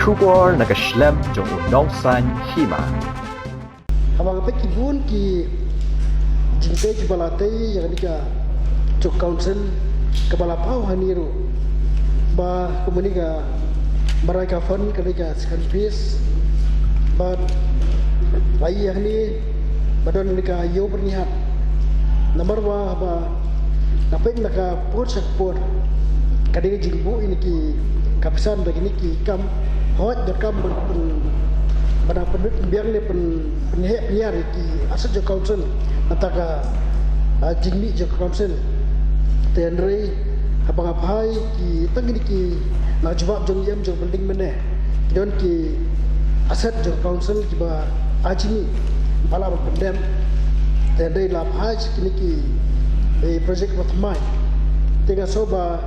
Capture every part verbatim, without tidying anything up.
Khubor na ka shlem jong u nongsan hima. Haba nga peit ki bun ki jingtei kiba la tei ïa kane ka jong ka council kaba la paw hangne ruh ba kumne ka marai ka fund kane ka second phase. Bad ai ïa kane ba don kane ka ïew byrnihat. Namar ba haba nga peit na ka por sha ka por ka dei ka jingbuh ïa kine ki ka pisa da kine ki kam hoi da kam ban ban ban pynbiang ne pyn pynheh pynïar ïa ki asset jong ka council. Nangta ka ah, jingmih jong ka council. Te hynrei haba nga phai ki tang kine ki na jubab jong ïem jong building mynne ki don ki asset jong ka council kiba ai jingmih ba la ban pyndem. Te hynrei la phai kine ki eh, project ba thymmai. Te nga sngew ba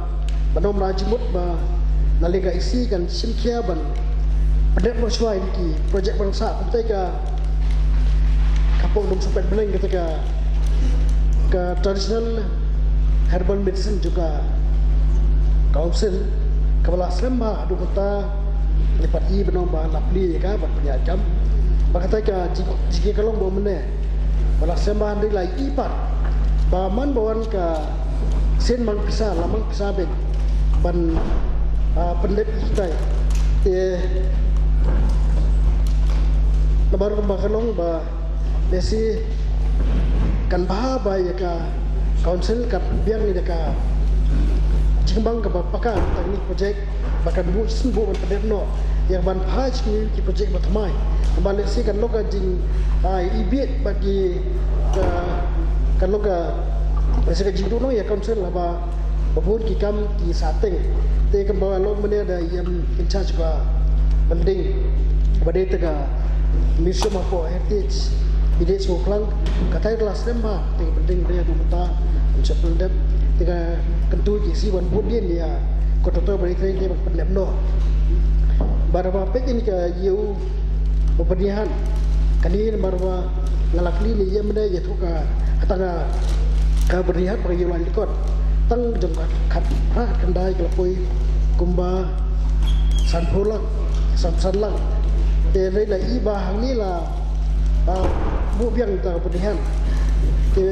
ban ym la jingmut ba na liang ka E C kan shim khia ban pyndep noh shuwa ïa ki project ba sah kumta ka ka pok dum sumpet bneng kata ka ka traditional herbal medicine jong ka council kaba la slem bha haduh mynta. Ngi pat i ban ong ba la plie ïa ka ban pynïaid kam ba kata ka jingïakalong ba mynne ba la slem bha hynrei la i pat ba man ba wan ka sien mang pisa la mang pisa beit ban ah, pyndep ïa kitai. Te namar kumba ka long ba lehse kan bha ba ïa ka council kan biang ïa ka jingbang kaba paka tang ïa kane ka project ba kan buh shisien buh ban pyndep noh ïa ban phai sha kine ki project ba thymmai. Ba lehse kan long ka jing ah, i bieit ba ki ah, kan long ka lehse ka jingduhnong ïa ka council haba ba bun ki kam ki sah teng. Te kumba long mynne da ïem in charge ka building ba dei te ka museum hapoh heritage village Mawkhlang. Katai ka la slem bha te ka building dei haduh mynta in charge pyndep. Te ka kyntu ki E C ban bud ïa ka contractor ba dei te ban pyndep noh. Bad haba peit ïa ka ïew ba byrnihat kane namar ba nga la kylli ne ïa mynne ïathuh ka tang ka byrnihat ba ka ïew la lyngkot tang jong ka khatphra khyndai ka la poi kumba sanphew lak sanphew san lak. Te hynrei la i ba hangne la ah, buh biang tang ka byrnihat. Te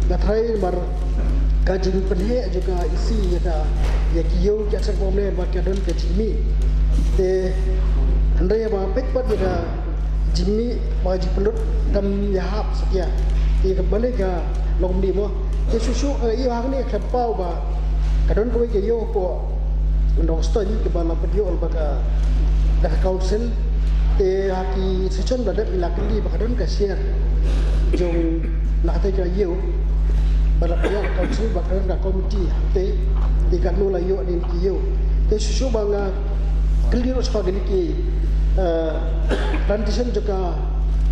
nga tharai namar ka jingpynheh jong ka E C ïa ka ïa ki ïew ki asset ba ym leh ba ka don ka jingmih. Te hynrei haba peit pat ïa ka jingmih ba ka jingpynlut kam ïahap satia. Te kaba leh ka long kumne mo. Te shuh shuh ka ïew hangne ka khlem paw ba ka don kawei ka ïew hapoh Nongstoiñ kaba la pynïoh ba ka da ka council. Te ha ki session ba dep ngi la kylli ba ka don ka share jong na katei ka ïew ba la pynïoh ka council ba ka don ka committee hangtei. Te katno la ïoh ne ki ïew. Te shuh shuh ba nga kylli ruh sha kine ki eh, plantation jong ka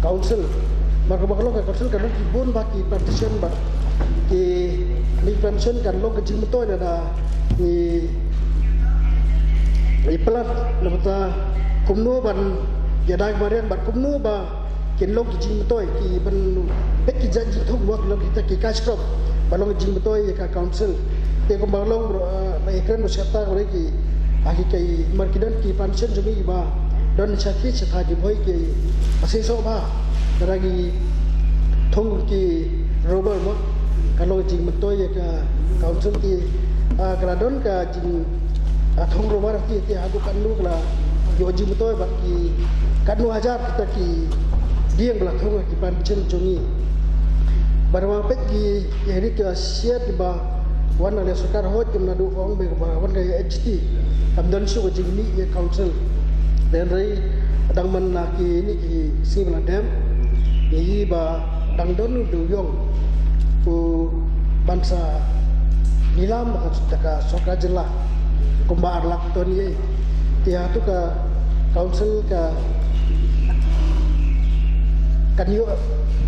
council. Mar kaba ka long ka council ka don ki bun ba ki plantation ba ki plantation kan long ka jingmyntoi lada i i pynlait na bynta kumno ban ïada ki mariang bad kumno ba kin long ki jingmyntoi ki ban peit ki jait jingthung ba ki long kita ki cash crop ba long jingmyntoi ïa ka council. Te kumba long bro ba i kren ba shata ko ki ha ki kai mar ki don ki pension jong ki ba don sha ki sha ki bhoi ki ba seisoh ba da ki thung ki rubber ba ka long jingmyntoi ïa ka council ki ka la don ka jing a thung rubber ti ti haduh katno ka la ïoh jingmyntoi bad ki katno hajar kita ki dieng ba la thung ki pension jong ngi. Bad ma peit ki ïa ri ka shet ba wan na le sorkar hoj kim naduh ong ba wan ka H T kam don shuh ka jingmih ïa council. Hynrei dang man na kine ki sngi ba la dep ïa i ba dang don u dewïong u ban sa ngilam da ka sorkar jylla kumba ar lak ton ïa. Te hato ka council ka kan ïoh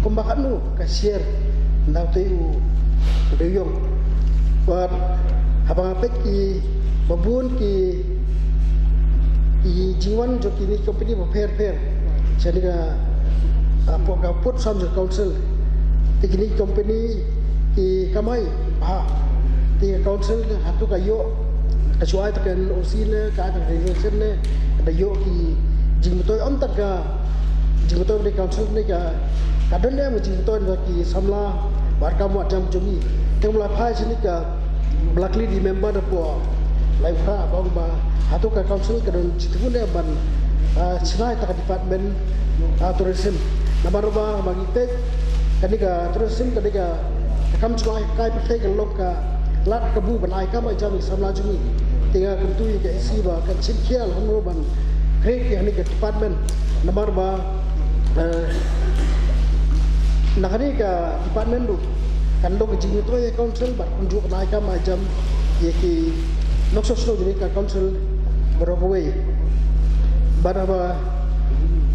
kumba katno ka share na utei u dewïong. Bad haba nga peit ki ba bun ki ki jingwan jong kine ki company ba pher pher sha kane ka ah, pud ka pud sam jong ka council. Te kine ki company ki kamai bha. Te ka council hato ka ïoh ka shu ai ta ka N O C ne ka ai ta ka regulation ne ka Ka ïoh ki jingmyntoi ym tang ka jingmyntoi ba dei council ne ka, ka don em ka jingmyntoi ba ki samla ba kam wad jam jong ngi. Te nga la phai shane ka ba la kylli da i member da pdeng lai u kha ba ong ba hato ka council ka don jingthmu ne ban, ah, shna ïa kata ka department, ah, tourism. Namar ba ma ngi peit kane ka tourism kane ka kam jong ka, ka pyrthei ka long ka lad kabu ban ai kam ai jam ïa ki samla jong ngi. Te nga kyntu ïa ka E C ba kan shim khia kumno ban create ïa kane ka department. Namar ba, eh, na kane ka department ruh kan long ka jingmyntoi ïa ka council bad kumjuh kan ai kam ai jam ïa ki nongshong shnong jong ka council baroh kawei. Bad haba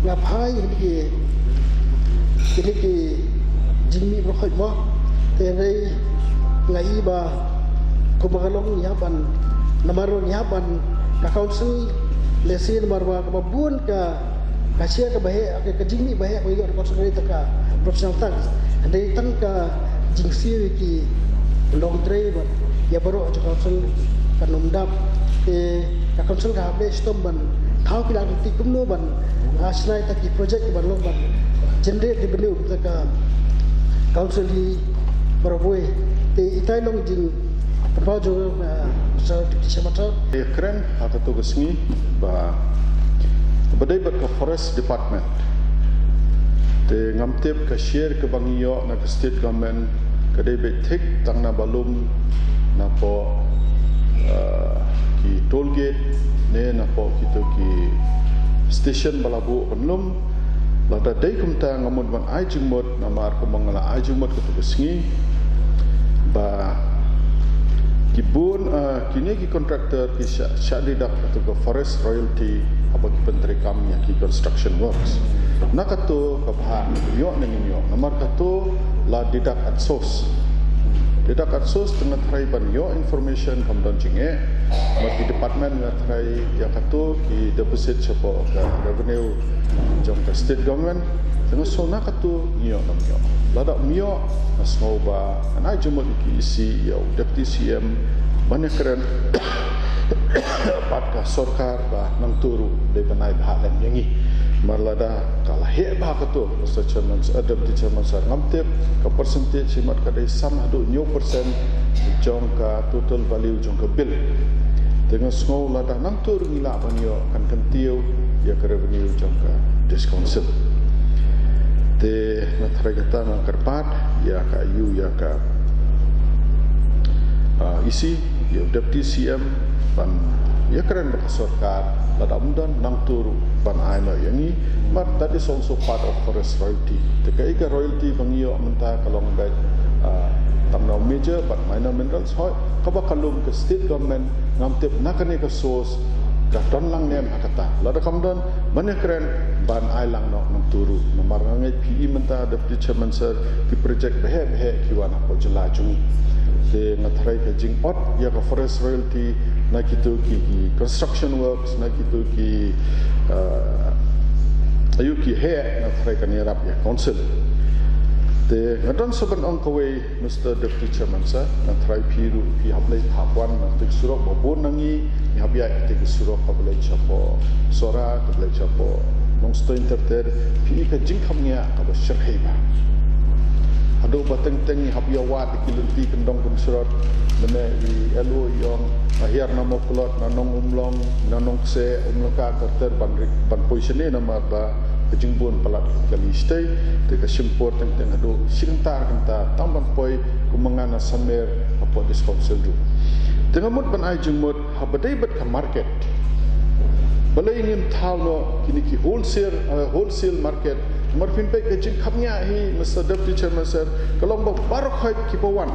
nga phai ïa kine ki, kine ki jingmih baroh khoit mo, te hynrei nga i ba kumba ka long ngi hap ban, namar ngi hap ban, ka council lehse namar ba kaba bun ka, ka share kaba heh, ka, ka jingmih ba heh ba ïoh na ka council ka dei tang ka professional tax. Hynrei tang ka jingsiew ïa ki nongtrei bad ïa baroh jong ka council kan ym dap. Te ka council ka hap leh shitom ban thaw ki lad ki lynti kumno ban, ah, shna ïa kita ki project ban long ban generate revenue ïa ka council hi baroh kawei. Te itai long jing pynpaw jong, ah, Mister Deputy Chairman Sir. Ïakren ha kato ka sngi ba, ba dei bad ka Forest Department. Te ngam tip ka share kaba ngi ïoh na ka state government ka dei beit thik tang na ba lum na poh, eh, ki toll gate ne na poh kito ki station ba la buh ban lum. Lada dei kumta nga mut ban ai jingmut namar kumba nga la ai jingmut kato ka sngi ba ki bun, eh, kine ki contractor ki shah, shah deduct kato ka forest royalty haba ki pyntreikam ïa ki construction works. Na kato ka bha ïoh ne ngim ïoh namar kato la deduct at source. Deduct at source te nga tharai ban ïoh information kam don jingeh. Namar ki department nga tharai ïa kato ki deposit shapoh ka revenue jong ka state government. Te nga sngew na kato ngi ïoh ne ngim ïoh. Lada ym ïoh nga sngew ba ngan ai jingmut ïa ki E C, ïa u Deputy C M ban ïakren bad ka sorkar ba nangta ruh dei ban ai bha lem ïa ngi. Namar lada ka la heh bha kato, Mister Chairman, eh, Deputy Chairman Sir, ngam tip ka percentage, imat ka dei san haduh hynñiew percent jong ka total value jong ka bill. Te nga sngew lada nangta ruh ngi lah ban ïoh kan kyntiew ïa ka revenue jong ka District Council. Te nga tharai kata nga kyrpad ïa ka, ïa ka, ah, E C, ïa u Deputy C M ban ïakren bad ka sorkar, lada ym don nangta ruh ban ai noh ïa ngi. But that is also part of forest royalty. Te kaei ka royalty ba ngi ïoh mynta ka long beit, ah, tang na u major bad minor minerals, hooid kaba ka lum ka state government, ngam tip na kane ka source ka don lang ne em ha kata. Lada kam don, ban ïakren ban ai lang noh nangta ruh. Namar nga ngeit phi i mynta Deputy Chairman Sir, ki project baheh baheh ki wan hapoh jylla jong ngi. Te nga tharai ka jingot ïa ka forest royalty na kito ki, ki construction works, na kito ki, eh, aïu ki heh, nga tharai kan ïarap ïa ka council. Te nga don sa ban ong kawei, Mister Deputy Chairman Sir, nga tharai phi ruh phi hap leit hap wan na kito ki surok ba bun na ngi, ngi hap ïaid kito ki surok kaba leit shapoh Sohra, kaba leit shapoh Nongstoiñ ter ter, phi i ka jingkhapngiah kaba shyrkhei bha. Haduh ba teng teng ngi hap ïa wad ïa ki lynti kyndong kynshrot, mynne i L O i ong, nga hiar na Mawkyrwat, na Nongumlong, na Nongkseh, Umlyngka ter ter ban ri-, ban poi shane namar ba ka jingbun palat ka kali shatei, te ka shim por teng teng haduh shi kynta ar kynta tang ban poi kum ma nga na Samer hapoh District Council ruh. Te nga mut ban ai jingmut haba dei bad ka market. Balei ngim thaw noh kine ki wholesale, eh, wholesale market. Namar phin peit ka jingkhapngiah hi, Mister Deputy Chairman Sir, ka long ba baroh khoit kiba wan.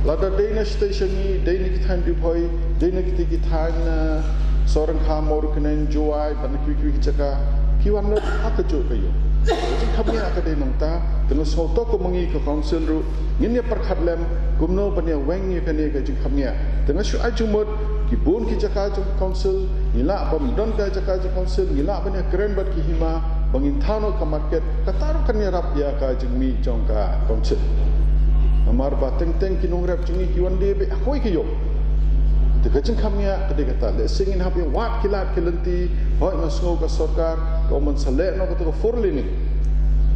Lada dei na station ngi, dei na ki thaiñ Ri Bhoi, dei na kito ki thaiñ, eh, Sohryngkham, Mawryngkneng, Jowai, bad na kiwei kiwei ki jaka, ki wan lut ha kajuh ka ïing. Ka jingkhapngiah ka dei nangta, te nga sngewthuh kum ma ngi ka council ruh, ngin ïa pyrkhat lem kumno ban ïa weng ïa kane ka jingkhapngiah. Te nga shu ai jingmut, ki bun ki jaka jong ka council, ngi lah ban don ka jaka jong ka council, ngi lah ban ïa kren bad ki hima ba ngin thaw noh ka market, kata ruh kan ïarap ïa ka jingmih jong ka council. Namar ba teng teng ki nongrep jong ngi ki wan die beit ha kawei ka ïing. Te ka jingkham ngiah ka dei kata, lehse ngin hap ïa wad ki lad ki lynti, hooid nga sngew ka sorkar ka ong ban sa leh noh kata ka four laning.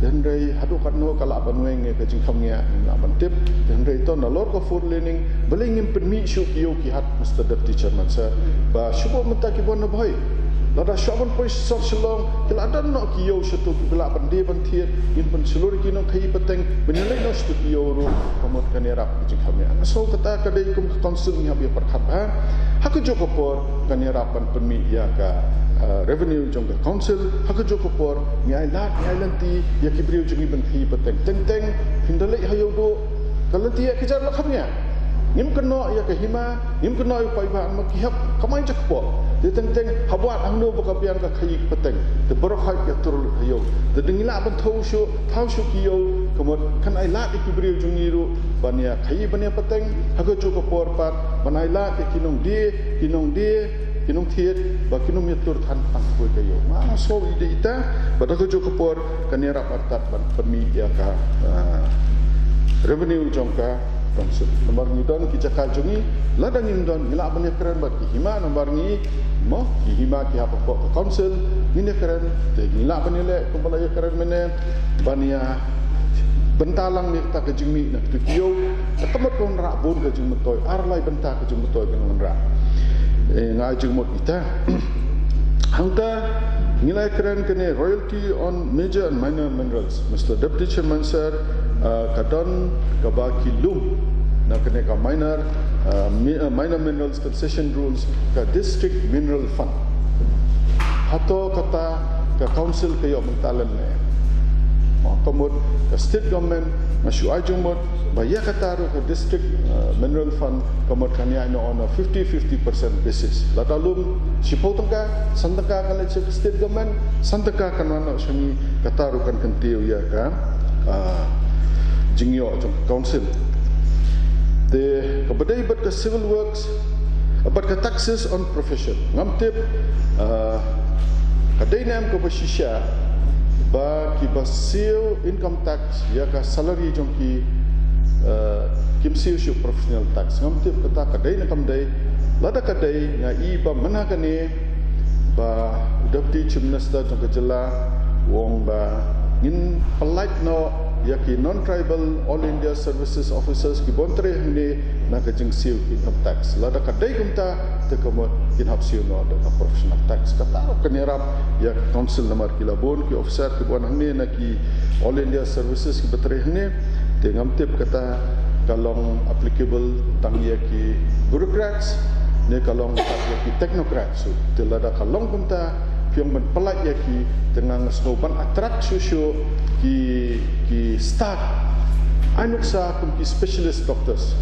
Te hynrei haduh katno ka lah ban weng ïa ka jingkham ngiah, ngim lah ban tip. Te hynrei to nalor ka four laning, balei ngim pynmih shuh ki ïew ki hat, Mister Deputy Chairman Sir, ba shu bun mynta ki bun na Bhoi. Lada shu ban poi sor Shillong, ki la don noh ki ïew shato, ki lah ban die ban thied, ngin pynshlur ïa ki nongkhaïi pateng ban ïaleit noh shato ki ïew ruh, ka mut kan ïarap ka jingkham ngiah. Nga sngew kata ka dei kum ka council ngi hap ïa pyrkhat bha. Ha kajuh ka por kan ïarap ban pynmih ïa ka, eh, revenue jong ka council. Ha kajuh ka por ngi ai lad, ngi ai lynti ïa ki briew jong ngi ban khaïi pateng. Teng teng phin da leit ha ïew duh, ka lynti ïa ka jar la kham ngiah. Ngim kynnoh ïa ka hima, ngim kynnoh ïa u paidbah, namar ki hap kamai jakpoh. Te teng teng hap wad hangno ba ka biang ka khaïi pateng. Te baroh hap ïa tur lut ha ïew. Te dang ngi lah ban thaw shuh, thaw shuh ki ïew, ka mut kan ai lad ïa ki briew jong ngi ruh ban ïa khaïi ban ïa pateng. Ha kajuh ka por pat ban ai lad ïa ki nongdie, ki nongdie, ki nongthied, ba kin ym ïa tur than tang kawei ka ïew. Nga sngew ïa ita, bad ha kajuh ka por kan ïarap artat ban pynmih ïa ka, ah, revenue jong ka council. Namar ngi don ki jaka jong ngi, lada ngim don, ngi lah ban ïakren bad ki hima, namar ngi, mo, ki hima ki hap hapoh ka council, ngin ïakren, te ngi lah ban ïaleh kumba la ïakren mynne, ban ïa bynta lang ïa kata ka jingmih na kito ki ïew. Kata mut ka wanrah bun ka jingmyntoi, ar lai bynta ka jingmyntoi ka wanrah. Eh, nga ai jingmut ita. Hangta ngi la ïakren kane royalty on major and minor minerals. Mister Deputy Chairman Sir, ah, ka don kaba ki lum na kane ka minor, ah, mi-, ah, minor minerals concession rules, ka District Mineral Fund. Hato kata ka council ka ïoh mynta lem ne? Mo, ka mut ka state government, nga shu ai jingmut ba ïa kata ruh ka District, eh, Mineral Fund, ka mut kan ïaid noh on a fifty fifty percent basis. Lada lum shiphew tyngka, san tyngka kan leit sha ka state government, san tyngka kan wan noh sha ngi, kata ruh kan kyntiew ïa ka, ah, jingïoh jong ka council. Te kaba dei bad ka civil works, bad ka taxes on profession. Ngam tip, ah, ka dei ne em kaba shisha ba kiba siew income tax ïa ka salary jong ki, ah, kim siew shuh professional tax. Ngam tip kata ka dei ne kam dei. Lada ka dei, nga i ba mynta kane ba u Deputy Chief Minister jong ka jylla u ong ba ngin pyllait noh ïa ki non-tribal All India Services Officers kiba wan trei hangne na ka jingsiew ki income tax. Lada ka dei kumta, te ka mut kin hap siew noh da ka professional tax. Kata ruh kan ïarap ïa ka council namar ki la bun ki officer kiba wan hangne na ki All India Services kiba trei hangne. Te ngam tip kata ka long applicable tang ïa ki bureaucrats ne ka long pat ïa ki technocrats. Te lada ka long kumta, phi ong ban pyllait ïa ki, te nga sngew ban attract shuh shuh ki, ki staff. Ai nuksa kum ki specialist doctors.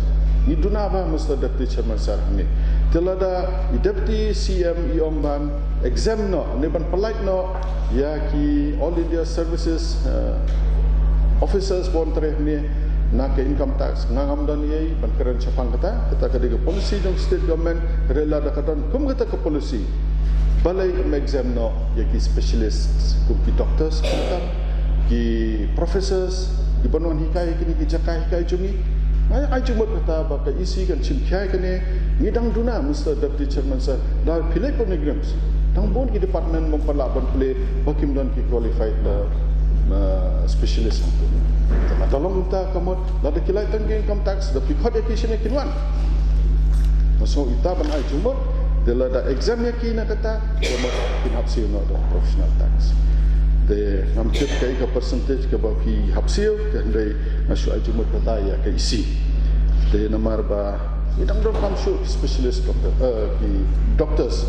Ngi duna ba Mister Deputy Chairman Sir hangne. Te lada i Deputy C M i ong ban exempt noh, ne ban pyllait noh ïa ki All India Services, eh, officers ba wan trei hangne na ka income tax, nga ngam don ei ban kren shaphang kata. Kata ka dei ka policy jong state government. Hynrei lada ka don kum kata ka policy, balei ym exempt noh ïa ki specialists kum ki doctors, ki professors, kiba wan hikai ha kine ki jaka hikai jong ngi? Nga ai jingmut kata ba ka E C kan shim khia ïa kane. Ngi dang duna, Mister Deputy Chairman Sir, da phi leit pynïaid grims, dang bun ki department ba ym pat lah ban plie ba kim don ki qualified, uh, uh, specialist hangto. Lada long kumta ka mut, lada ki lait tang ki income tax, da phi khot ïa ki shane kin wan. Nga sngew ita ban ai jingmut, te lada exempt ïa ki na kata, ka mut kin hap siew noh da professional tax. Te ngam tip kaei ka percentage kaba phi hap siew, te hynrei nga shu ai jingmut kata ïa ka E C. Te namar ba ngi dang donkam shuh ki specialist doctor, eh, ki doctors.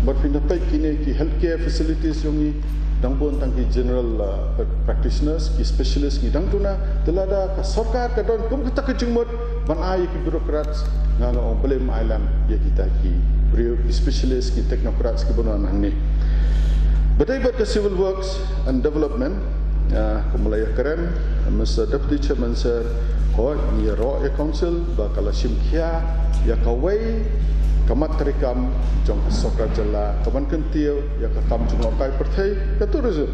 Bad phin da peit kine ki healthcare facilities jong ngi, dang bun tang ki general, eh, practitioners, ki specialist ngi dang duna. Te lada ka sorkar ka don kum kata ka jingmut ban ai ïa ki bureaucrats, nga ong balei ym ai lem ïa kita ki briew, ki specialist, ki technocrats kiba wan hangne. Ba dei bad ka civil works and development, ah, kumba la ïakren Mister Deputy Chairman Sir, hooid ngi ïaroh ïa council ba ka la shim khia ïa kawei ka mat treikam jong ka sorkar jylla kaban kyntiew ïa ka kam jngohkai pyrthei, ka tourism.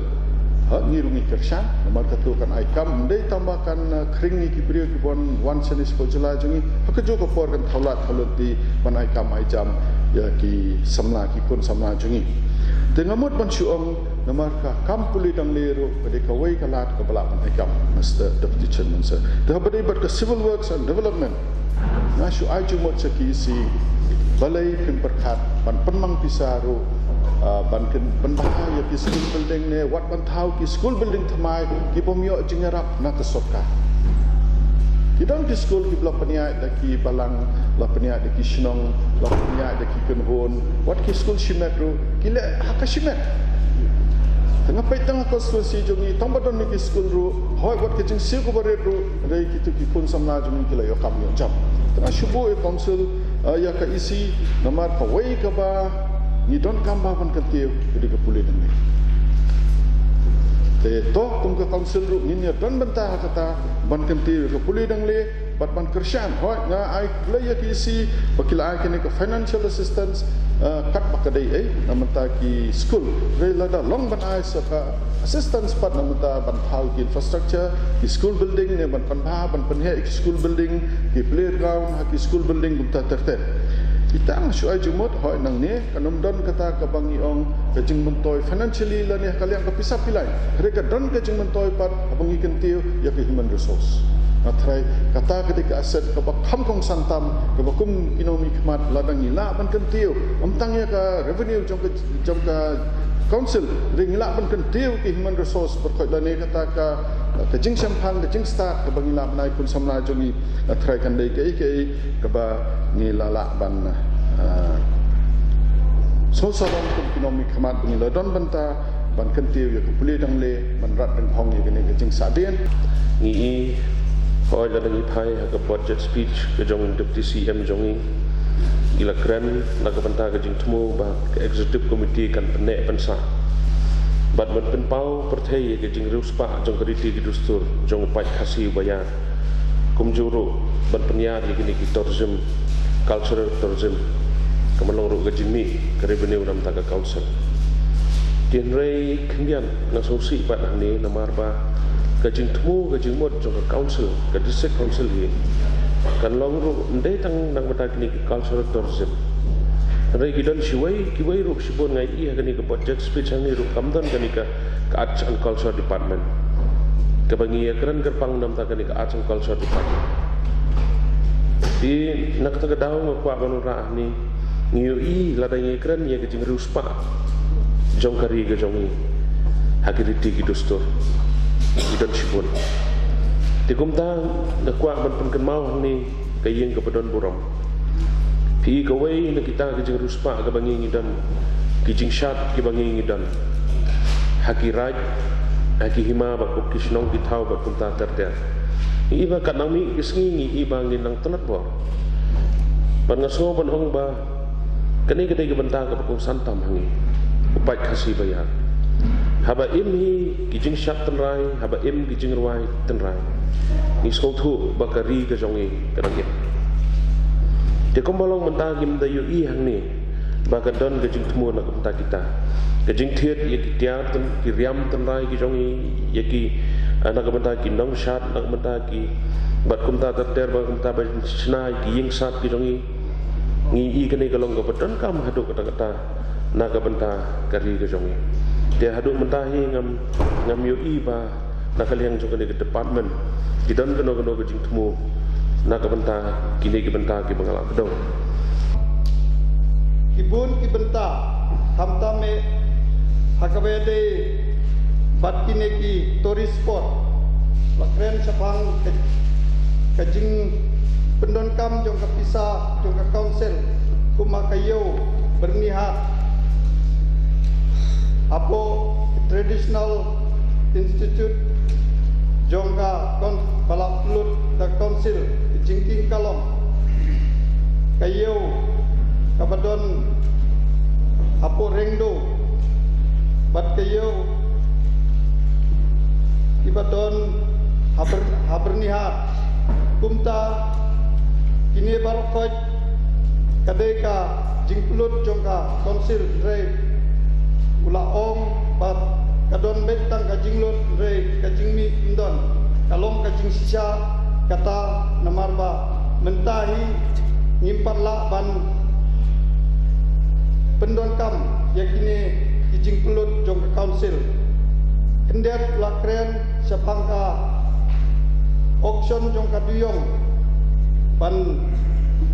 Ha, ngi ruh ngi kyrshan, namar kata kan ai kam, ym dei tang ba kan, eh, khring ïa ki briew ki ban wan shane sha ka jylla jong ngi, ha kajuh ka por kan thaw lad thaw lynti ban ai kam ai jam ïa ki samla, ki khun samla jong ngi. Te nga mut ban shu ong, namar ka kam pule dangle ruh ka dei kawei ka lad kaba lah ban ai kam, Mister Deputy Chairman Sir. Te haba dei bad ka Civil Works and Development, nga shu ai jingmut sha ki E C, balei phim pyrkhat ban pynmang pisa ruh, ah, ban kyn, ban bha ïa ki school building ne wat ban thaw ki school building thymmai ki bym ïoh jingïarap na ka sorkar. Ki don ki school kiba la pynïaid da ki balang, la pynïaid da ki shnong, la pynïaid da ki kynhun, wat ki school shimet ruh ki leh ha ka shimet. Te nga peit tang ha constituency jong ngi, tang ba don ïa ki school ruh, hooid wat ka jingsiew kaba rit ruh, hynrei kito ki khun samla jong ngi ki la ïoh kam ïoh jam. Te nga shu buh ïa ka council, eh, ïa ka E C, namar kawei kaba ngi donkam bha ban kyntiew ka dei ka pule dangle. Te to kum ka council ruh ngin ïa don bynta ha kata ban kyntiew ïa ka pule dangle bad ban kyrshan. Hooid, nga ai khublei ïa ka E C ba ki la ai kane ka financial assistance, eh, katba ka dei, eh, na bynta ki school. Hynrei lada long ban ai sa ka assistance pat na bynta ban thaw ki infrastructure, ki school building ne ban pynbha, ban pynheh ki school building, ki playground ha ki school building kumta ter ter. Kita nga shu ai jingmut, hooid, nangne kan ym don kata kaba ngi ong ka jingmyntoi financially lane ha ka liang ka pisa pilai. Hynrei ka don ka jingmyntoi pat haba ngi kyntiew ïa ka human resource. Nga tharai kata ka dei ka asset kaba kham kongsan tam, kaba kum ki nongmihkhmat lada ngi lah ban kyntiew, ym tang ïa ka revenue jong ka, jong ka council, hynrei ngi lah ban kyntiew ki human resource, pyrkhat lane kata ka, ka jingshemphang, ka jingstad kaba ngi lah ban ai khun samla jong ngi. Nga tharai kan dei kaei kaei kaba ngi la lah ban, ah, sngewsarong kum ki nongmihkhmat ba ngi la don bynta ban kyntiew ïa ka pule dangle ban rat dang hong ïa kane ka jingsahdien. Ngi i, hooid, lada ngi phai ha ka budget speech ka jong Deputy C M jong ngi, ki la kren na ka bynta ka jingthmu ba ka executive committee kan pynneh pynsah bad ban pynpaw pyrthei ïa ka jingriewspah jong ka riti ka dustur jong u paid Khasi uba ïar. Kumjuh ruh ban pynïar ïa kine ki tourism, cultural tourism, ka mut long ruh ka jingmih ka revenue na bynta ka council. Te hynrei khyndiat nga sngewsih pat hangne namar ba ka jingthmu ka jingmut jong ka council, ka district council hi kan long ruh ym dei tang na bynta kine ki cultural tourism. Hynrei ki don shawei, kiwei ruh shibun, nga i ha kane ka budget speech hangne ruh kam don kane ka, ka Arts and Culture Department kaba ngi ïakren kyrpang na bynta kane ka Arts and Culture Department. Te na kata ka daw nga kwah ban wanrah hangne, ngi ïohi lada ngi ïakren ïa ka jingriewspah jong ka ri ka jong ngi ha ki riti ki dustur ki don shibun. Te kumta nga kwah ban pynkynmaw hangne ka ïing kaba don burom. Phi i, kawei na kita ki jingriewspah kaba ngi ngi don, ki jingshad kiba ngi ngi don ha ki raid, ha ki hima bad ki shnong ki thaw bad kumta ter ter. Ngi i ba katba nang mih ki sngi ngi i ba ngin nang tlot bor. Bad nga sngew ban ong ba kane ka dei ka bynta kaba kongsan tam ha ngi u paid Khasi ba ïar. Haba im hi ki jingshad tynrai, haba im ki jingrwai tynrai, ngi sngewthuh ba ka ri ka jong ngi ka dang im. Te kumba long mynta ngim da ïohi hangne ba ka don ka jingthmu na ka bynta kita, ka jingthied ïa ki tiar tyn, ki riam tynrai ki jong ngi, ïa ki, ah, na ka bynta ki nongshad, na ka bynta ki, bad kumta ter ter, bad kumta ban shna ïa ki ïing shad ki jong ngi. Ngi i kane ka long kaba donkam haduh katta katta na ka bynta ka ri ka jong ngi. Te haduh mynta hi ngam, ngam ïohi ba na ka liang jong kane ka department ki don kano kano ka jingthmu na ka bynta kine ki bynta kiba nga la kdew. Ki bun ki bynta, khamtam eh ha kaba ïadei bad kine ki tourist spot. La kren shaphang ka, ka jingpyndonkam jong ka pisa jong ka council, kum ha ka Ïew Byrnihat, hapoh Traditional Institute jong ka kon, ba la pynlut da ka council, ka Jingkieng Kalong, ka ïew kaba don hapoh Rengdo, bad ka ïew kiba don ha Byr-, ha Byrnihat. Kumta kine baroh khoit ka dei ka jingpynlut jong ka council, hynrei u la ong ba ka don beit tang ka jing Ka long ka jingshisha kata namar ba mynta hi ngim pat lah ban pyndonkam ïa kine ki jingpynlut jong ka council. Khyndiat la kren shaphang ka auction jong ka duyong ban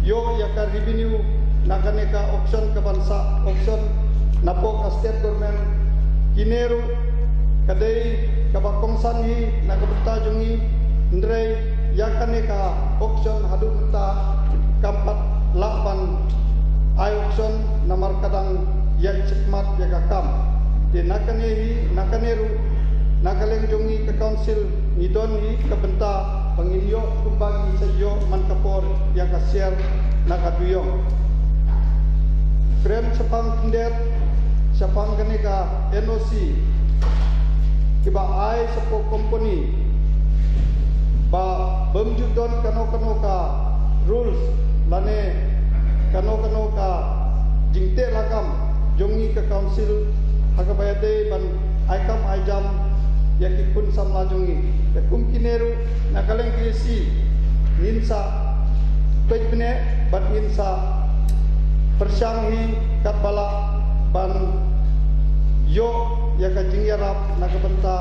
ïoh ïa ka revenue na kane ka auction ka ban sah auction napoh ka state government. Kine ruh ka dei kaba kongsan hi na ka bynta jong ngi, hynrei ïa kane ka auction haduh mynta kam pat lah ban ai auction namar ka dang ïaid shakhmat ïa ka kam. Te na kane hi, na kane ruh, na ka liang jong ngi ka council ngi don hi ka bynta ba ngin ïoh kumba ngi sa ïoh man ka por ïa ka share na ka duyong. Kren shaphang khyndiat shaphang kane ka N O C kiba ai shapoh company ba bym ju don kano kano ka rules lane kano kano ka jingteh lakam jong ngi ka council ha kaba ïadei ban ai kam ai jam ïa ki khun samla jong ngi. Te kum kine ruh na ka liang ka E C ngin sa peit bniah bad ngin sa pyrshang hi katba lah ban ïoh ïa ka jingïarap na ka bynta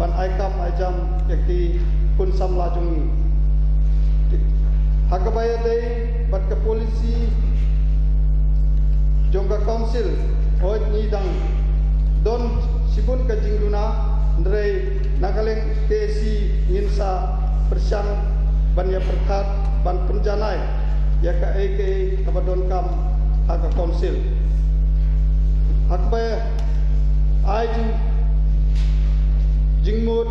ban ai kam ai jam ïa ki khun samla jong ngi. Ha kaba ïadei bad ka policy jong ka council, hooid ngi dang don shibun ka jingduna, hynrei na ka liang ka E C ngin sa pyrshang ban ïa pyrkhat ban pynjanai ïa kaei kaei kaba donkam ha ka council. Ha kaba ai jing jingmut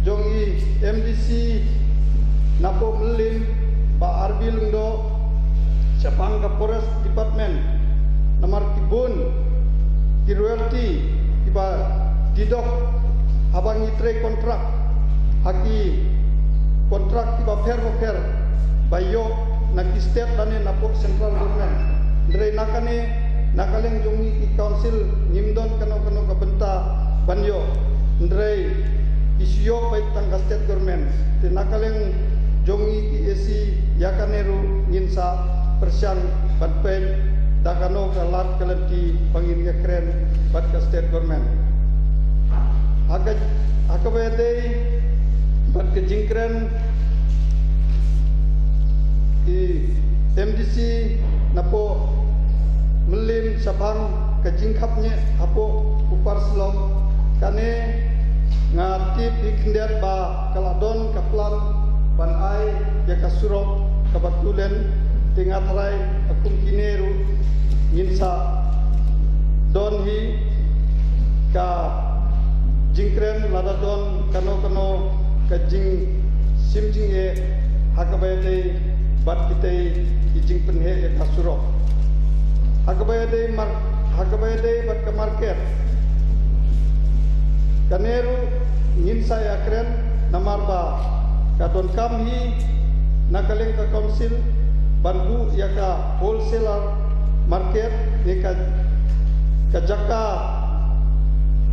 jong i M D C napoh Mylliem, Bah R B Lyngdoh, shaphang ka Forest Department namar ki bun ki royalty kiba didok haba ngi trei kontrak ha ki kontrak kiba pher ba pher ba ïoh na ki state lane napoh central government. Hynrei na kane na ka liang jong ngi ki council ngim don kano kano ka bynta ban ïoh, hynrei ki shu ïoh beit tang ka state government. Te na ka liang jong ngi ki A C ïa kane ruh ngin sa pyrshang ban peit da kano ka lad ka lynti ba ngin ïa kren bad ka state government. Ha ka ha kaba ïadei bad ka jingkren i M D C napoh Mylliem shaphang ka jingkhapngiah hapoh Upper Shillong, kane nga tip hi khyndiat ba ka la don ka plan ban ai ïa ka surok kaba two lane. Te nga tharai ha kum kine ruh ngin sa don hi ka jingkren lada don kano kano ka jingshim jingeh ha kaba ïadei bad kitei ki jingpynheh ïa ka surok. Ha kaba ïadei mar ha kaba ïadei bad ka market, kane ruh ngin sa ïa kren namar ba ka donkam hi na ka liang ka council ban buh ïa ka wholesaler market ne ka ka jaka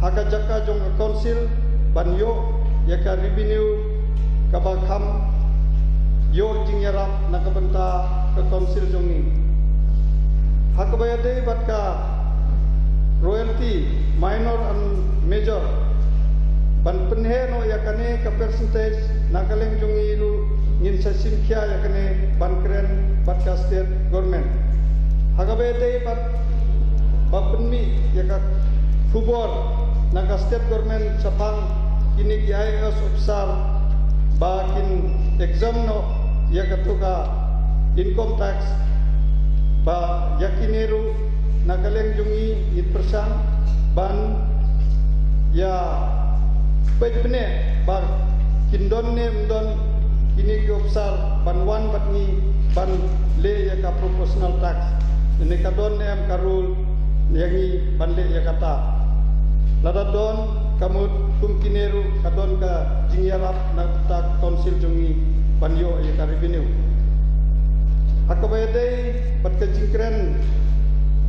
ha ka jaka jong ka council ban ïoh ïa ka revenue kaba kham ïoh jingïarap na ka bynta ka council jong ngi. Ha kaba ïadei bad ka royalty minor and major ban pynheh noh ïa kane ka percentage na ka liang jong ngi ruh ngin sa shim khia ïa kane ban kren bad ka state government. Ha kaba ïadei bad ba pynmih ïa ka khubor na ka state government shaphang kine ki I A S officer ba kin exempt noh ïa kato ka income tax, ba ïa kine ruh na ka liang jong ngi ngin pyrshang ban ïa peit bniah ba kin don ne ym don kine ki officer ban wan bad ngi ban leh ïa ka proportional tax, ne ka don ne em ka rule ïa ngi ban leh ïa kata. Lada don, ka mut kum kine ruh ka don ka jingïarap na ka council jong ngi ban ïoh ïa ka revenue. Ha kaba ïadei bad ka jingkren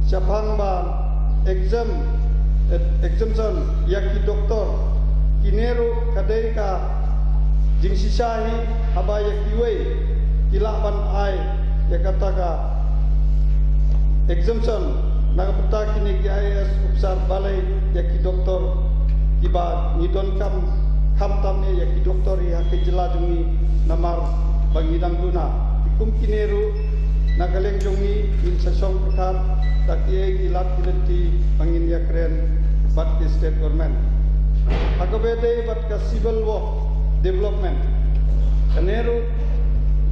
shaphang ba exempt, eh, exemption ïa ki doktor, kine ruh ka dei ka Jingshisha hi haba ïa kiwei ki lah ban ai ïa kata ka exemption na ka bynta kine ki I A S officer balei ïa ki doktor kiba ngi donkam, khamtam eh ïa ki doktor hi ha ka jylla jong ngi namar ba ngi dang duna. Te kum kine ruh na ka liang jong ngi ngin sa shong pyrkhat da kiei ki lad ki lynti ba ngin ïakren bad ki state government. Ha kaba ïadei bad ka civil work development, kane ruh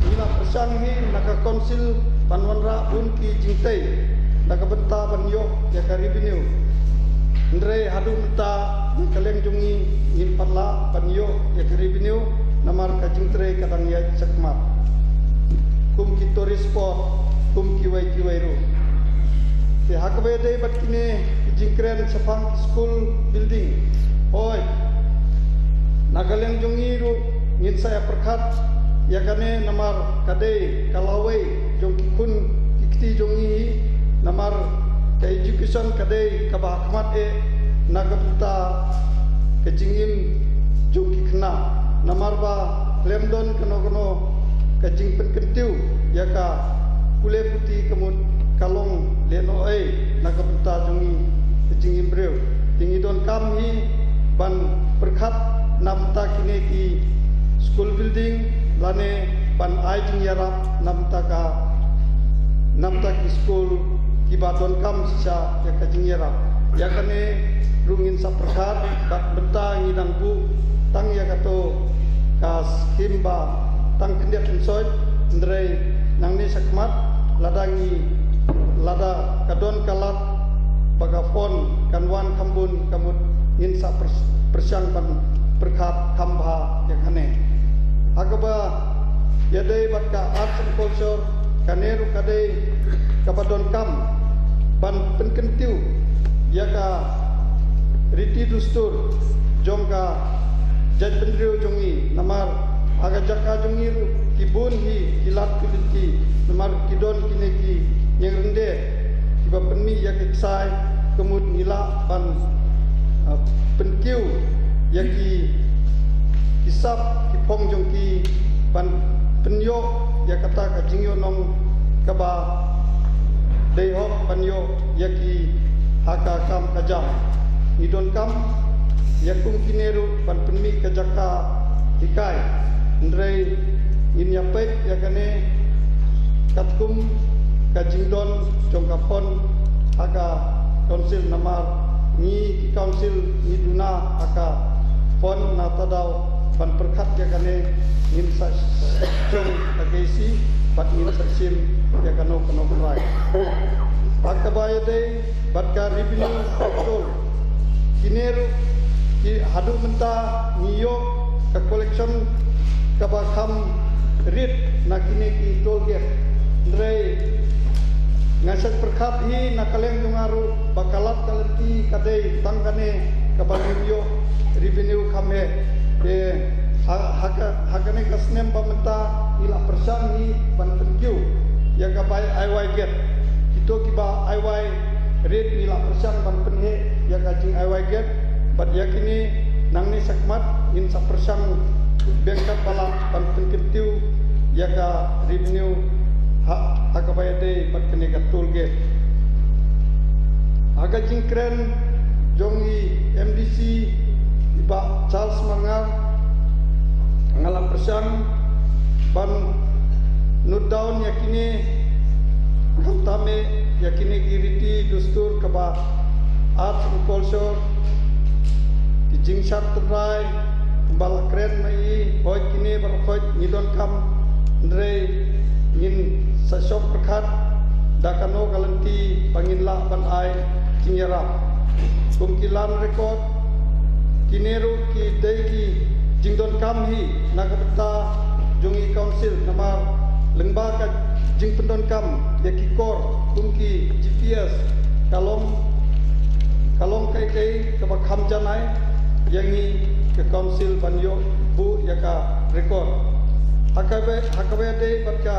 ngi la pyrshang hi na ka council ban wanrah bun ki jingtei na ka bynta ban ïoh ïa ka revenue. Hynrei haduh mynta na ka liang jong ngi ngim pat lah ban ïoh ïa ka revenue namar ka jingtrei ka dang ïaid shakhmat, kum ki tourist spot, kum kiwei kiwei ruh. Te ha kaba ïadei bad kine ki jingkren shaphang ki school building, hooid, na ka liang jong ngi ruh ngin sa ïa pyrkhat ïa kane namar ka dei ka lawei jong ki khun ki kti jong ngi hi, namar ka education ka dei kaba ha khmat eh na ka bynta ka jingim jong ki khynnah, namar ba khlem don kano kano ka jingpynkyntiew ïa ka pule puthi ka mut ka long lehnohei na ka bynta jong ngi ka jingim briew. Te ngi donkam hi ban pyrkhat na bynta kine ki school building lane ban ai jingïarap na bynta ka, na bynta ki school kiba donkam shisha ïa ka jingïarap. Ïa kane ruh ngin sa pyrkhat bad mynta ngi dang buh tang ïa kato ka skim ba tang khyndiat pynsoit, hynrei nangne shakhmat lada ngi, lada ka don ka lad ba ka fund kan wan kham bun ka mut ngin sa pyrs-, pyrshang ban pyrkhat kham bha ïa kane. Ha kaba ïadei bad ka arts and culture, kane ruh ka dei kaba donkam ban pynkyntiew ïa ka riti dustur jong ka jaitbynriew jong ngi, namar ha ka jaka jong ngi ruh ki bun hi ki lad ki lynti, namar ki don kine ki ïing ryndeh kiba pynmih ïa ki ksai, ka mut ngi lah ban, ah, pynkiew ïa ki, ki sap ki phong jong ki ban pynïoh ïa kata ka jingïohnong kaba dei hok ban ïoh ïa ki ha ka kam ka jam. Ngi donkam ïa kum kine ruh ban pynmih ka jaka hikai, hynrei ngin ïa peit ïa kane katkum ka jingdon jong ka fund ha ka council, namar ngi ki council ngi duna ha ka fund. Na ta daw ban pyrkhat ïa kane ngin sa shong ka K C bad ngin sa shim ïa kano kano ka rai. Ha kaba ïadei bad ka revenue, toll, kine ruh ki haduh mynta ngi ïoh ka collection kaba kham rit na kine ki toll gate. Hynrei nga shait pyrkhat hi na ka liang jong nga ruh ba ka lad ka lynti ka dei tang kane kaba ngin ïoh revenue kham heh. Te ha, ha ka, ha kane ka snem ba mynta ngi la pyrshang hi ban pynkiew ïa ka bai aiwai gate. Kito kiba aiwai rit ngi la pyrshang ban pynheh ïa ka jingaiwai gate. Bad ïa kine nangne shakhmat ngin sa pyrshang biang katba lah ban pynkyntiew ïa ka revenue ha, ha kaba ïadei bad kane ka toll gate. Ha ka jingkren jong i M D C, i Bah Charles Marngar, nga la pyrshang ban note down ïa kine, khamtam eh ïa kine ki riti dustur kaba arts and culture, ki jingshad tynrai ba la kren ma i, hooid kine baroh khoit ngi donkam, hynrei ngin sa shong pyrkhat da kano ka lynti ba ngin lah ban ai jingïarap. Kum ki land record, kine ruh ki dei ki jingdonkam hi na ka bynta jong i council, namar lyngba ka jingpyndonkam ïa ki kor kum ki G P S, ka long, ka long kaei kaei kaba kham janai ïa ngi ka council ban ïoh buh ïa ka record. Ha kaba, ha kaba ïadei bad ka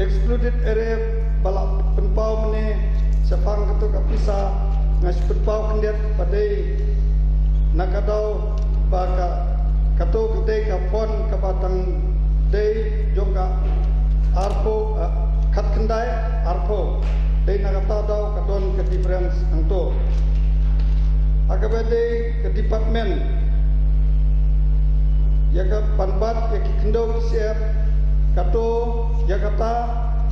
excluded area ba la pynpaw mynne shaphang kato ka pisa, nga shu pynpaw khyndiat ba dei na ka daw ba ka Kato ka dei ka fund kaba tang dei jong ka arphew, eh, khatkhyndai arphew. Dei na kata daw ka don ka difference hangto. Ha kaba dei ka department, ïa ka ban bat ïa ki khyndew ki syiar, kato ïa kata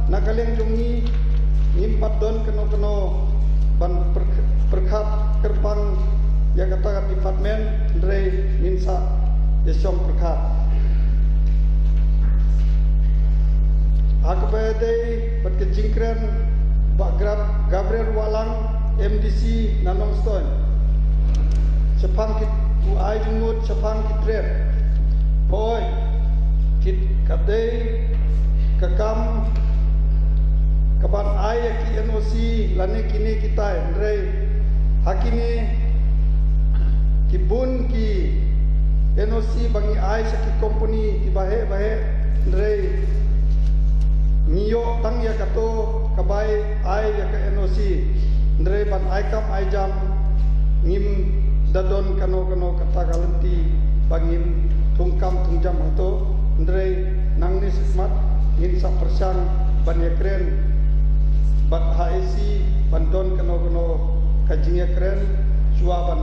na ka liang jong ngi ngim pat don kano kano ban pyrkh-, pyrkhat kyrpang ïa kata ka department, hynrei ngin sa ïa shong pyrkhat. Ha kaba dei bad ka jingkren Bah Grab-, Gabriel Wahlang, M D C na Nongstoiñ, shaphang ki, u ai jingmut shaphang ki trade. Hooid, ki, ka dei ka kam kaban ai ïa ki N O C lane kine kitai, hynrei ha kine ki bun ki N O C ba ngi ai sha ki company kiba heh ba heh, hynrei ngi ïoh tang ïa kato kaba ai ïa ka N O C, hynrei ban ai kam ai jam ngim da don kano kano kata ka lynti ba ngin thung kam thung jam hangto, hynrei nangne shakhmat ngin sa pyrshang ban ïakren bad ha A C ban don kano kano ka jingïakren shuwa ban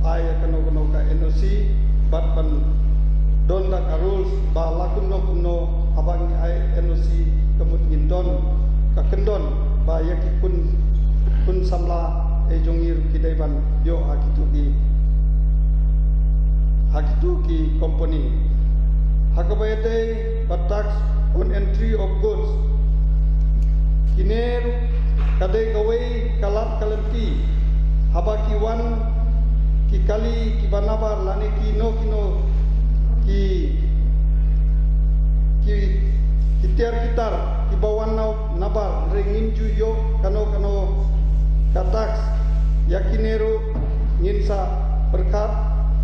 ai ïa kano kano ka N O C bad ban don da ka rules ba la kumno kumno haba ngi ai N O C ka mut ngin don ka kyndon ba ïa ki khun, khun samla eh jong ngi ruh ki dei ban ïoh ha kito ki, ha kito ki company. Ha kaba ïadei bad tax on entry of goods, kine ruh ka dei kawei ka lad ka lynti haba ki wan ki kali kiba nabar lane kino kino ki, ki, ki tiar ki tar kiba wan na nabar, hynrei ngim ju ïoh kano kano ka tax. Ïa kine ruh ngin sa pyrkhat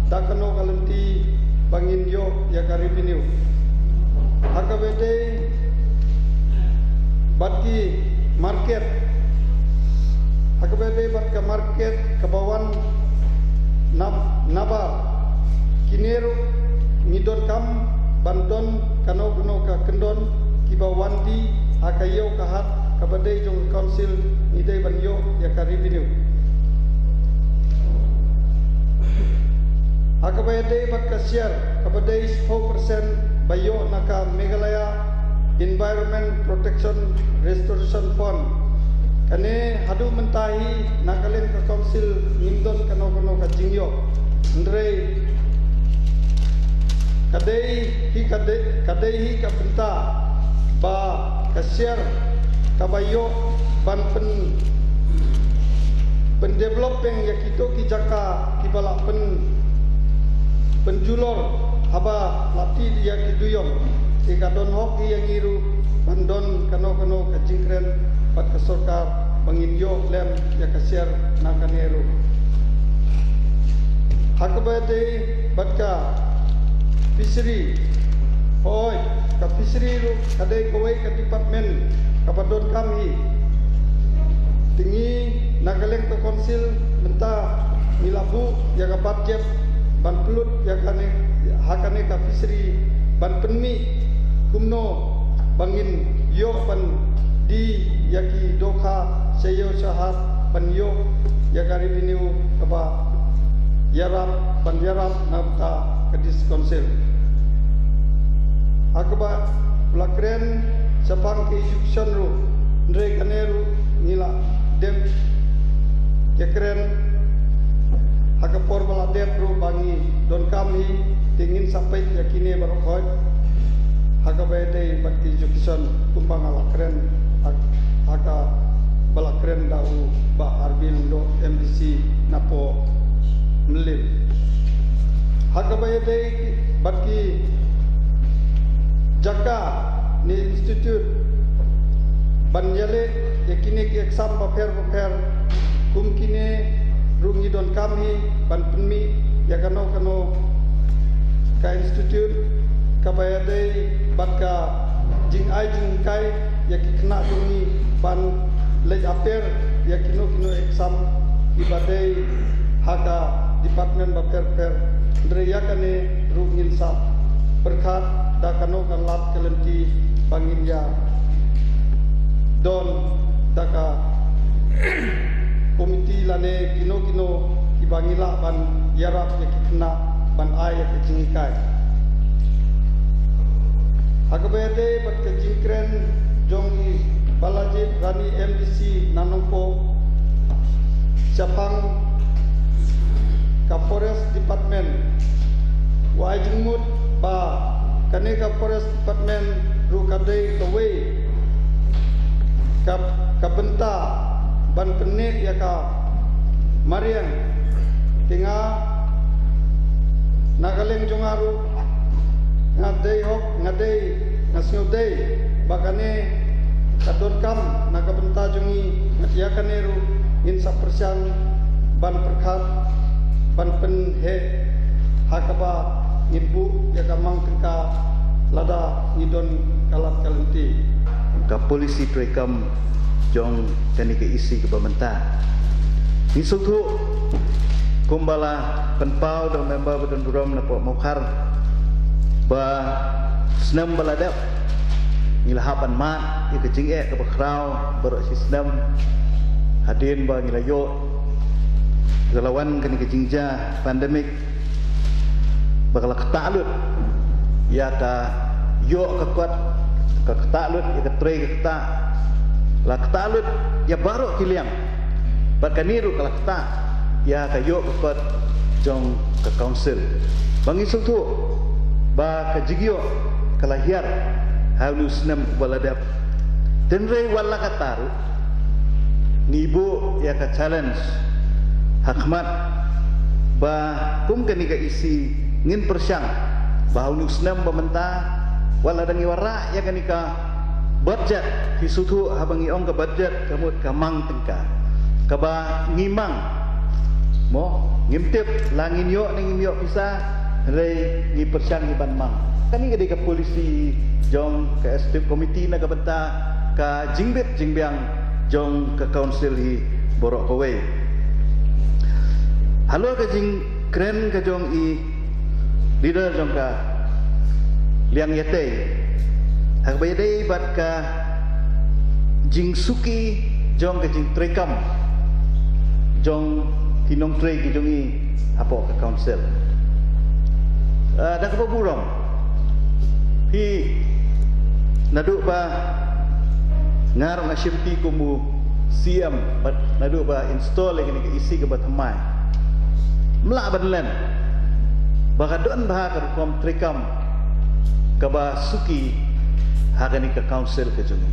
da kano ka lynti ba ngin ïoh ïa ka revenue. Ha kaba ïadei bad ki market, ha kaba ïadei bad ka market kaba wan na, nabar, kine ruh ngi donkam ban don kano kano ka kyndon kiba wan die ha ka ïew ka hat kaba dei jong ka council, ngi dei ban ïoh ïa ka revenue. Ha kaba ïadei bad ka share kaba dei shiphew percent ba ïoh na ka Meghalaya Environment Protection Restoration Fund, kane haduh mynta hi na ka liang ka council ngim don kano kano ka jingïoh, hynrei ka dei hi ka dei, ka dei hi ka bynta ba ka share kaba ïoh ban pyn, pyndeveloping ïa kito ki jaka kiba la pyn, pynjulor haba la tih ïa ki duyong, te ka don hok hi ïa ngi ruh ban don kano kano ka jingkren bad ka sorkar ba ngin ïoh lem ïa ka share na kane ruh. Ha kaba ïadei bad ka fishery, hooid, ka fishery ruh ka dei kawei ka department kaba donkam hi. Te ngi na ka liang ka council mynta ngi la buh ïa ka budget ban pynlut ïa kane, ha kane ka fishery ban pynmih kumno ba ngin ïoh ban die ïa ki dohkha sha ïew sha hat ban ïoh ïa ka revenue kaba ïarap, ban ïarap na bynta ka District Council. Ha kaba la kren shaphang ka education ruh, hynrei kane ruh ngi la dep ïakren ha ka por ba la dep ruh ba ngi donkam hi, te ngin sa peit ïa kine baroh khoit. Ha kaba ïadei bad ka education kumba nga la kren ha, ha kaba la kren da u Bah Arbil Lyngdoh, M D C napoh Mylliem. Ha kaba ïadei bad ki jaka ne institute ban ïaleh ïa kine ki exam bapher bapher, kum kine ruh ngi donkam hi ban pynmih ïa kano kano ka institute kaba ïadei bad ka jingai jinghikai ïa ki khynnah jong ngi ban leit appear ïa kino kino exam kiba dei ha ka department bapher bapher. Hynrei ïa kane ruh ngin sa pyrkhat da kano ka lad ka lynti ba ngin ïa don da ka komiti lane kino kino kiba ngi lah ban ïarap ïa ki khynnah ban ai ïa ka jinghikai. Ha kaba ïadei bad ka jingkren jong i Balajied Rani M D C na Nongpoh shaphang ka Forest Department, u ai jingmut ba kane ka Forest Department ruh ka dei kawei ka, ka bynta ban pynneh ïa ka mariang. Te nga, na ka liang jong nga ruh, nga dei hok, nga dei, nga sngewdei ba kane ka donkam na ka bynta jong ngi. Ïa kane ruh ngin sa pyrshang ban pyrkhat, ban pynheh ha kaba ngin buh ïa ka mang tyngka lada ngi don ka lad ka lynti. Ka policy treikam jong kane ka E C kaba mynta. Ngi sngewthuh kumba la pynpaw da u member ba don burom na pdeng Mawkhar ba snem ba la dep ngi la hap ban mad ïa ka jingeh kaba khraw baroh shi snem hadien ba ngi la ïoh ka la wan kane ka jingjia pandemic. Ba ka la ktah lut ïa ka ïoh ka kot, ka ktah lut ïa ka trei ka ktah, la ktah lut ïa baroh ki liang. Bad kane ruh ka la ktah ïa ka ïoh ka kot jong ka council. Ba ngi sngewthuh ba ka jingïoh ka la hiar ha une u snem uba la dep. Hynrei wat la katta ruh ngi buh ïa ka challenge ha khmat ba kum kane ka E C ngin pyrshang ba ha une u snem ba mynta wat la dang ïa wanrah ïa kane ka budget, phi sngewthuh haba ngi ong ka budget ka mut ka mang tyngka kaba ngi mang. Mo, ngim tip la ngin ïoh ne ngim ïoh pisa, hynrei ngi pyrshang ngi ban mang. Kane ka dei ka policy jong ka executive committee na ka bynta ka jingbit jingbiang jong ka council hi baroh kawei. Halor ka jingkren ka jong i leader jong ka liang ïatei ha kaba ïadei bad ka jingsuki jong ka jingtreikam jong ki nongtrei ki jong i hapoh ka council. Ah, da kaba burom phi, naduh ba nga ruh nga shim ti kum u C M, bad naduh ba install ïa kane ka E C kaba thymmai, ym lah ban len ba ka don bha ka rukom treikam kaba suki ha kane ka council ka jong ngi.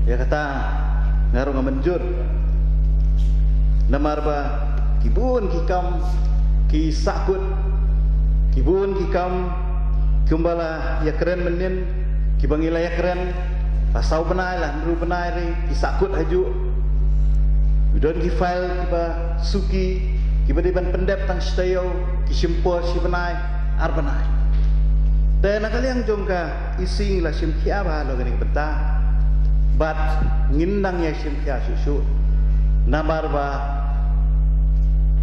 Ïa kata nga ruh nga mynjur, namar ba ki bun ki kam ki sahkut, ki bun ki kam kumba la ïakren mynnin, kiba ngi la ïakren la saw bnai, la hynriew bnai re ki sahkut hajuh. Ki don ki file kiba suki, kiba dei ban pyndep tang shi taïew, ki shim por shi bnai, ar bnai. Te na ka liang jong ka E C ngi la shim khia bha halor kane ka bynta. Bad ngin nang ïa shim khia shuh shuh. Namar ba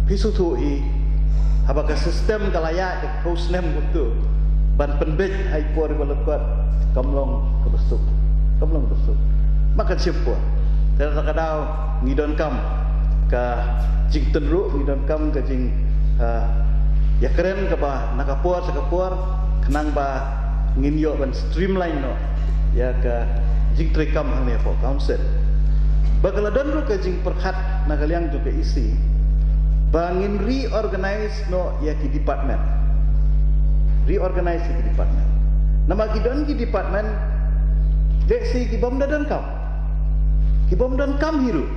phi sngewthuh hi, haba ka system ka la ïaid da ka phew snem kumto, ban pynbeit ha i por iba lyngkot kam long kaba suk. Kam long kaba suk. Ma kan shim por. Te na kata ka daw ngi donkam ka jingtynruh, ngi donkam ka jing, ah, ïakren kaba na ka por sha ka por, khnang ba ngin ïoh ban streamline noh ïa ka jingtreikam hangne hapoh council. Ba ka la don ruh ka jingpyrkhat na ka liang jong ka E C ba ngin reorganize noh ïa ki department. Reorganize ïa ki department. Namar ki don ki department, lehse ki bym da donkam, ki bym donkam hi ruh.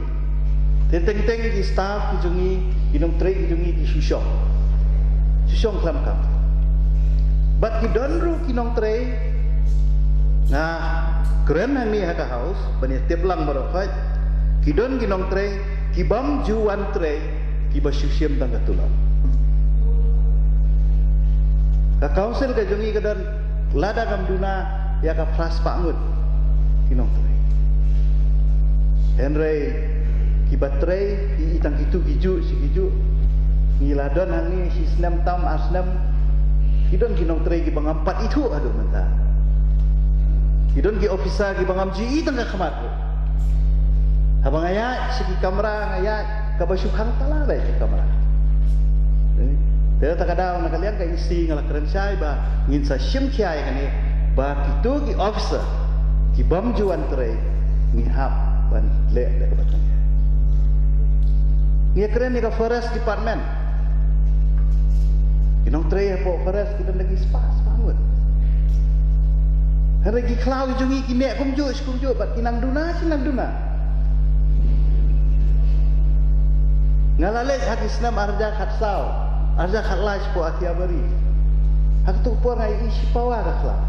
Te teng teng ki staff ki jong ngi, ki nongtrei ki jong ngi ki shu shong, shu shong khlem kam. Bad ki don ruh ki nongtrei, nga kren hangne ha ka House ban ïa tip lang baroh khoit, ki don ki nongtrei ki bym ju wan trei, kiba shu shim tang ka tulop. Ka council ka jong ngi ka don lada kam duna ïa ka phra spah ngut ki nongtrei. Hynrei kiba trei, i, i tang kito ki juh shi ki juh, Ngi la don hangne shi snem tam ar snem, ki don ki nongtrei kiba ngam pat ithuh haduh mynta. Ki don ki officer kiba ngam ju i tang ka khmat ruh. Haba nga ïaid sha ki kamra, nga ïaid kaba shu khang tala beit ki kamra. Eh, te kata ka daw na ka liang ka E C nga la kren shai ba ngin sa shim khia ïa kane, ba kito ki officer kibym ju wan trei, ngi hap ban leh da kaba tang. Ngi kren ïa ka Forest Department. Ki nongtrei hapoh Forest ki don da ki spah spah ngut. Hynrei ki khlaw ki jong ngi ki neh kumjuh shi kumjuh bad ki nang duna shi nang duna. Nga la leit ha ki snem ar hajar khatsaw, ar hajar khatlai shapoh Akhiabari. Ha kato ka por nga ïohi shi pawa ka khlaw.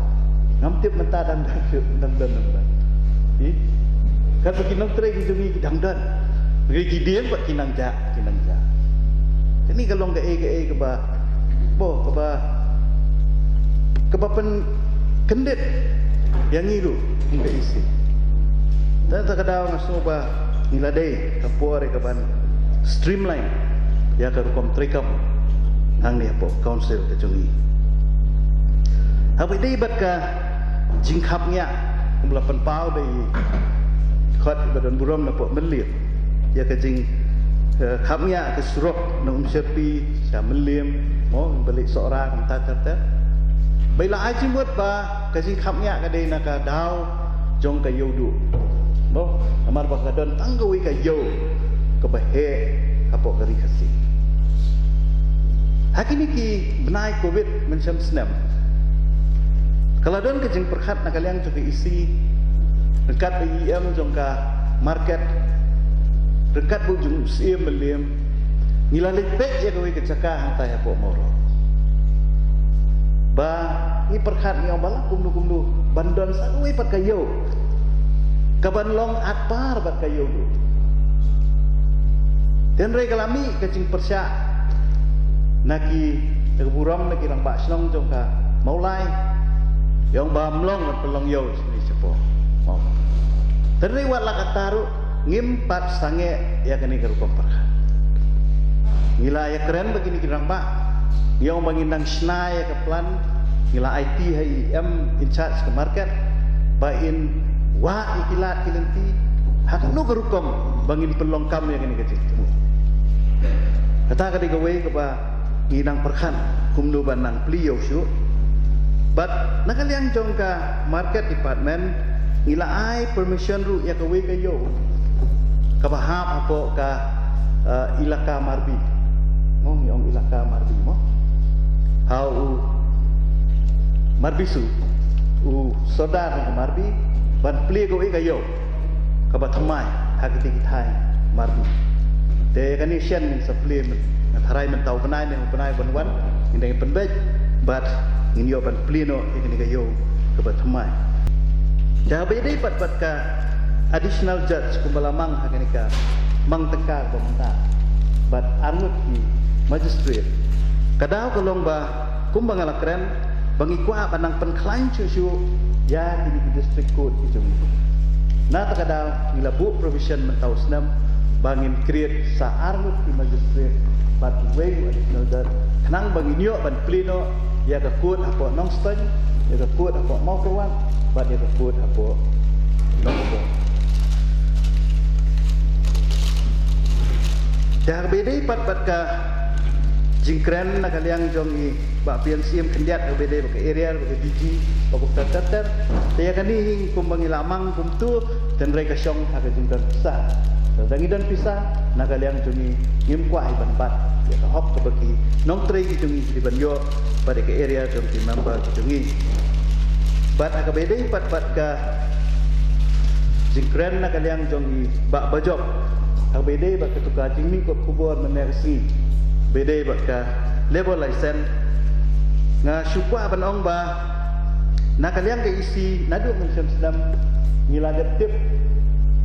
Ngam tip mynta dang don shuh, dang don, dang don. Ih. Katba ki nongtrei ki jong ngi ki dang don. Ngi ki dieng bad ki nang jah, ki nang jah. Kane ka long kaei kaei kaba, bo, kaba, kaba pynkyndit ïa ngi ruh kum ka E C. Te kata ka daw nga sngew ba ngi la dei ka por ïa kaban streamline ïa ka rukom treikam hangne hapoh council ka jong ngi. Haba ïadei bad ka jingkhapngiah, kumba la pynpaw da i khot ba don burom napoh Mylliem, ïa ka jing, eh, khapngiah ka surok na Umsyrpi sha Mylliem, mo, ba leit Sohra kumta ter ter. Ba i la ai jingmut ba ka jingkhapngiah ka dei na ka daw jong ka Ïewduh. Mo, namar ba ka don tang kawei ka ïew kaba heh hapoh ka Ri Khasi. Ha kine ki bnai Covid mynshem snem, ka la don ka jingpyrkhat na ka liang jong ka E C, ryngkat bad i E M jong ka market, ryngkat bad u jong u Syiem Mylliem, ngi la leit peit ïa kawei ka jaka hangtai hapoh Mawroh. Ba ngi pyrkhat ngi ong ba la kumno kumno ban don sa kawei pat ka ïew kaban long at par bad ka Ïewduh. Hynrei ka la mih ka jingpyrshah na ki, na ka burom na ki rangbah shnong jong ka Mawlai, ïa ong ba ym long ban pynlong ïew shane shapoh. Hynrei wat la katta ruh ngim pat sangeh ïa kane ka rukom pyrkhat. Ngi la ïakren bad kine ki rangbah, ngi ong ba ngin nang shna ïa ka plan, ngi la aiti ha i E M in charge ka market ba in wad ïa ki lad ki lynti ha kano ka rukom ba ngin pynlong kam ïa kane ka jingthmu. Kata ka dei kawei kaba ngi nang pyrkhat kumno ban nang plie ïew shuh. Bad na ka liang jong ka market department ngi la ai permission ruh ïa kawei ka ïew kaba hap hapoh ka, eh, ilaka Marbi. Mo, ngi ong ilaka Marbi mo. Ha u Marbisu, u sordar na Marbi, ban plie kawei ka ïew kaba thymmai ha kiti ki thaiñ Marbi. Te kane shen ngin sa plie myn, nga tharai mynta u bnai ne u bnai ban wan ngin dang pynbeit bad ngin ïoh ban plie noh ïa kane ka ïew kaba thymmai. Te haba ïadei pat bad ka additional judge kumba la mang ha kane ka mang tyngka kaba mynta bad arngut ki magistrate, ka daw ka long ba kumba nga la kren ba ngi kwah ban nang pynkhlaiñ shuh shuh ïa kine ki district court ki jong ngi. Na kata ka daw ngi la buh provision mynta u snem ba ngin create sa arngut ki magistrate bad uwei u additional judge khnang ba ngin ïoh ban plie noh ïa ka court hapoh Nongstoiñ, ïa ka court hapoh Mawkyrwat bad ïa ka court hapoh Nongpoh. Te haba ïadei pat bad ka jingkren na ka liang jong i Bah P N C M khyndiat haba ïadei bad ka area bad ka D G bad kumta ter ter. Te ïa kane hi kumba ngi la mang kumto, hynrei ka shong ha ka jingdon pisa. Lada ngi don pisa na ka liang jong ngi ngim kwah hi ban bat ïa ka hok kaba ki nongtrei ki jong ngi ki dei ban ïoh bad ïa ka area jong ki member ki jong ngi. Bad ha kaba ïadei pat bad ka jingkren na ka liang jong i Bah Bajop ha kaba ïadei bad kato ka jingmih kot khubor mynne ka sngi ba ïadei bad ka labour license, nga shu kwah ban ong ba na ka liang ka E C naduh mynshem snem ngi la dep tip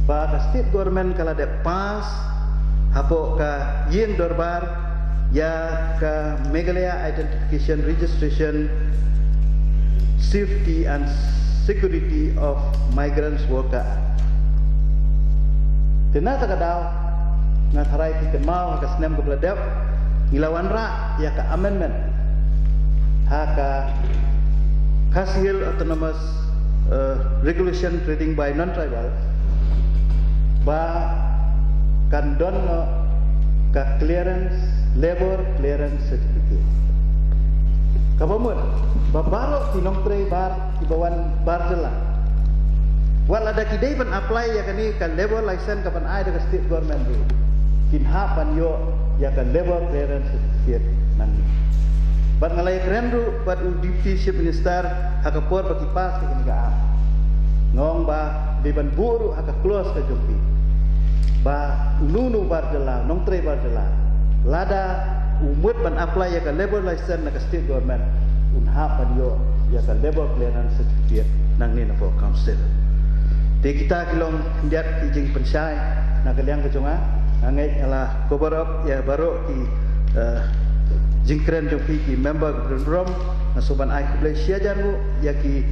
ba ka state government ka la dep pass hapoh ka ïing dorbar ïa ka Meghalaya Identification Registration Safety and Security of Migrants Worker Act. Te na kata ka daw nga tharai phi kynmaw ha ka snem kaba la dep Ngi la wanrah ïa ka amendment ha ka Khasi Hills Autonomous uh, Regulation Trading by Non-Tribal ba kan don noh ka clearance, labor clearance certificate. Kaba mut ba baroh ki nongtrei bar kiba wan bar jylla, wat lada ki dei ban apply ïa kane ka labor license kaban ai da ka state government ruh, kin hap ban ïoh ïa ka labor clearance certificate nangne. Bad nga la ïakren ruh bad u Deputy Chief Minister ha ka por ba ki pass ïa kane ka act. Nga ong ba dei ban buh ruh ha ka clause ka jong ki ba uno uno bar jylla, nongtrei bar jylla, lada u mut ban apply ïa ka labor license na ka state government, un hap ban ïoh ïa ka labor clearance certificate nangne na pdeng council. Te kita ki long khyndiat ki jingpynshai na ka liang ka jong nga. Nga ngeit nga la cover up ïa baroh ki uh, jingkren jong phi ki member ki burom. Nga sngewbha ban ai khublei shihajar nguh ïa ki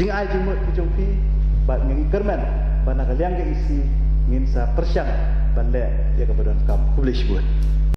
jingai jingmut ki jong phi. Bad nga kyrmen ba na ka liang ka E C ngin sa pyrshang ban leh ïa kaba donkam. Khublei shibun.